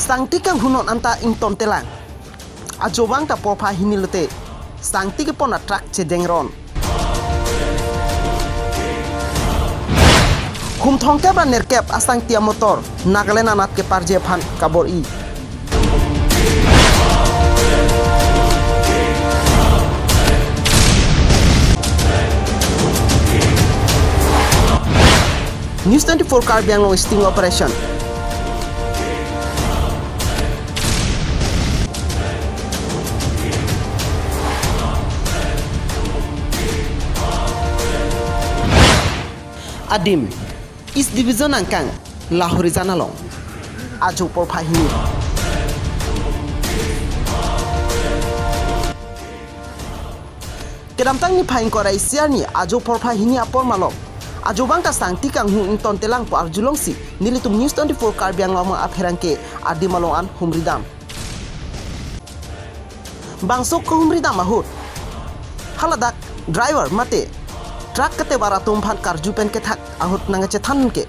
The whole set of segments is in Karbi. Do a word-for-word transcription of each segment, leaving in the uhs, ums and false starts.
Sangti kanghu non anta ingtontelang. Ajo abang ta porphai hini lote sangti kepon a-truck chedengron. Hum thomkep ra nerkep asangti amotor Nagaland anat keparje aphan kabor-i. News twenty-four Karbi Anglong sting operation. Adim, East Division angkang Lahorijan along ajo porphai hini. Kedamtang niphai ingkoi ra isi arni ajo porphai hini apor malom ajo abang ta sangti kanghu ingtontelang pu arjulongsi nelitum News twenty-four Karbi Anglong apherangke adim along an humridam. Bangso kehumridam ahut haladak driver mate truck ketevar atum aphan karju pen kethak ahut nangchethan ke,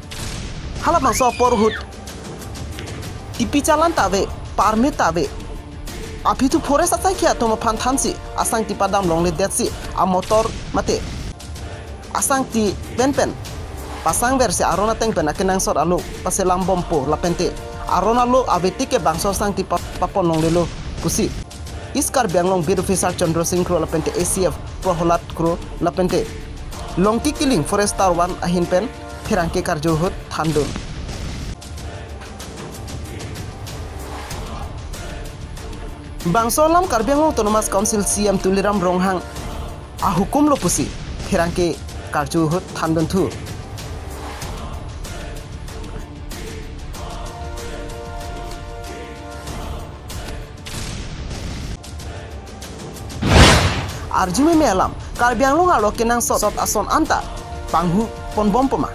halabangso apor ahut tipi challan ta ave, permit ta ave. Aphi thu forest asaikhi atum aphan thansi asangti padam longledetsi amotor mate asangti penpen pasangversi aron ateng pen akenangsot alo paselam bompo lapente aron alo avetik ke bangso asangti pa-, papon longlelo pusi East Karbi Anglong Beat Officer Chandra Singh Kro lapente A C F Prahlad Kro lapente Longki Kiling Forest Tower one ahin pen pherangke karju ahut thandun. Bangso alam Karbi Anglong Autonomous Council C E M Tuliram Ronghang ahukum lo pusi pherangke karju ahut thandunthu. Arjumeme alam, Karbi Anglong arlo kenangsot ason anta panghu ponbompo ma?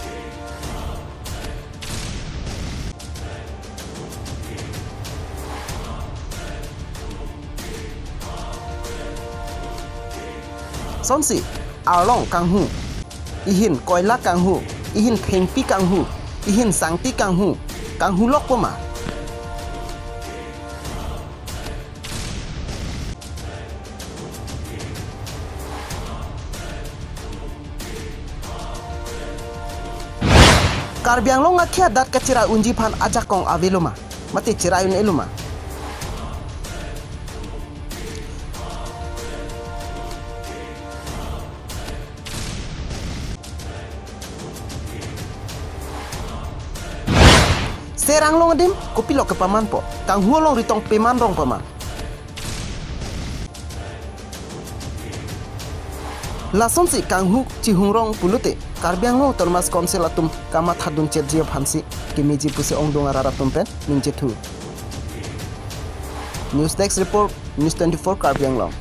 Sonsi arlong kanghu, ihin koila kanghu, ihin thengpi kanghu, ihin sangti kanghu, kanghu lokpo ma? Karbi Anglong akhei adat kacherai unji aphan ajakong avelo ma? Mate cherai un-elo ma? Ser anglong adim kopilo kepamanpo? Kanghu along ritong peman rongpo ma? Lasonsi kanghu chihung rong pulote Karbi Anglong Autonomous Council atum kamathadun chetji aphansi kemeji pusi ongdung arat atum pen ningjethu. News Desk Report, News twenty-four Karbi Anglong.